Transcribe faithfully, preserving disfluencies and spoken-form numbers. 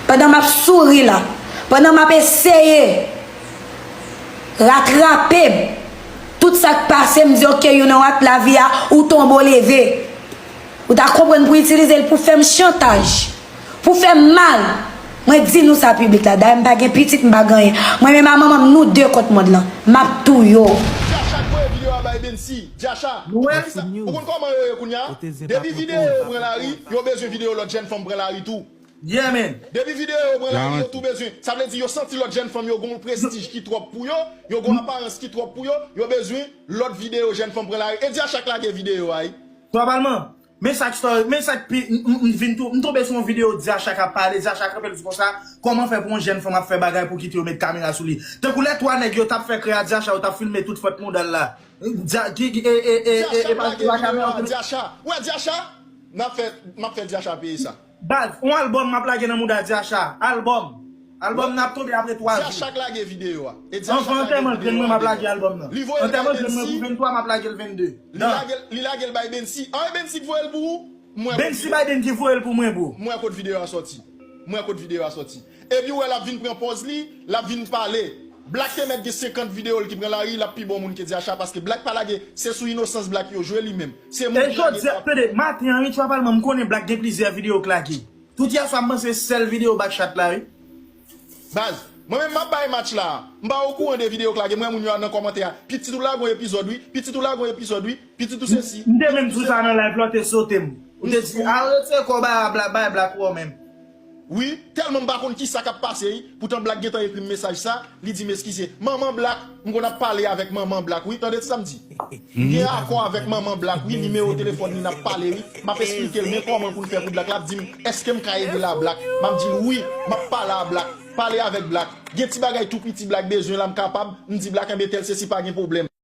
Pandan m ap souri la, pandan m ap eseye ratrape m, tout sa k pase, m di, "Ok, you know what, lavi a, ou tonbe, w leve." Ou ta konprann pou itilize l pou fè m chantaj, pou fè m mal. Mwen di nou sa, piblik la, dayè m pa gen pitit, m pa gen anyen. Mwen menm a manman m, nou de kont mond lan. M ap touye w. Dyacha k voye videyo a bay Bensi. Dyacha, ou konn kisa, ou konn kòman yo ye kounye a? Depi videyo yo pran lari, yo bezwen videyo lòt jèn fanm pran lari tou. Yeah, man. Depi videyo yo pran lari, yo tou bezwen. Sa vle di yo santi lòt jèn fanm yo gon prestij ki twòp pou yo, yo gon aparans ki twòp pou yo, yo bezwen lòt videyo jèn fanm pran lari. E Dyacha k lage videyo a, wi. Twa Palman, men sa k story, men sa k pi, m, m, m vin tou, m tonbe sou yon videyo Dyacha k ap pale, Dyacha kanpe l di konsa, kòman fè pou yon jèn fanm ap fè bagay pou kite yo met kamera sou li. Tankou lè twa nèg yo t ap fè krè a Dyacha, yo t ap filme tout fwèt mouda l la. Dya, ki, ki, e, e, e, e, e, pa, pa kamera. Dyacha, w wè Dyacha? M ap fè, m ap fè Dyacha peye sa. Baz, yon albòm m ap lage nan mouda Dyacha. Albòm. Albòm nan ap tonbe apre twa jou. Dyacha k lage videyo a. E Dyacha k lage videyo a. Anvan antèman grenn mwen m ap lage albòm nan. Antèman grenn mwen pou vennntwa, m ap lage l venndde. Li lage, li lage l bay Bensi. An, e Bensi k voye l pou ou? M wè kot videyo. Bensi bay Bensi voye l pou mwen, bro. M wè kot videyo a sòti. M wè kot videyo a sòti. Epi w wè l ap vin pran pòz li, l ap vin pale. Black te mèt gen senkant videyo l ki pran lari, l ap pi bon moun ke Dyacha, paske Black pa lage, se sou inosans Black yo jwe li menm. Se moun ki lage. E jodi a, tande, maten an, wi, Twa Palman, m konnen Black gen plizyè videyo k lage. Tout yèswa, m panse sèl videyo Backchat la, wi. Baz, mwen menm m ap bay match la. M pa okouran de videyo k lage, m wè moun yo nan kòmantè a. Pitit ou lage yon epizòd, wi. Pitit ou lage yon epizòd, wi. Pitit ou sesi. M te menm di w sa nan live la, w te sote m. Ou te di, arete kò bay a Black, bay Black War menm. Wi, tèlman m pa konn kisa k ap pase, wi. Poutan Black gentan ekri m mesaj sa, li di m eskize. Manman Black, m konn ap pale avèk manman Black, wi. Tande sa m di. M gen akò avèk manman Black, wi. Nimewo telefòn li n ap pale, wi. M ap esplike l men kòman pou n fè pou Black. L ap di m, èske m ka ede la Black? M ap di l, wi. M ap pale a Black. Pale avèk Black. Gen ti bagay tou piti Black bezwen la, m kapab. M di Black, enben tèl sesi, pa gen pwoblèm.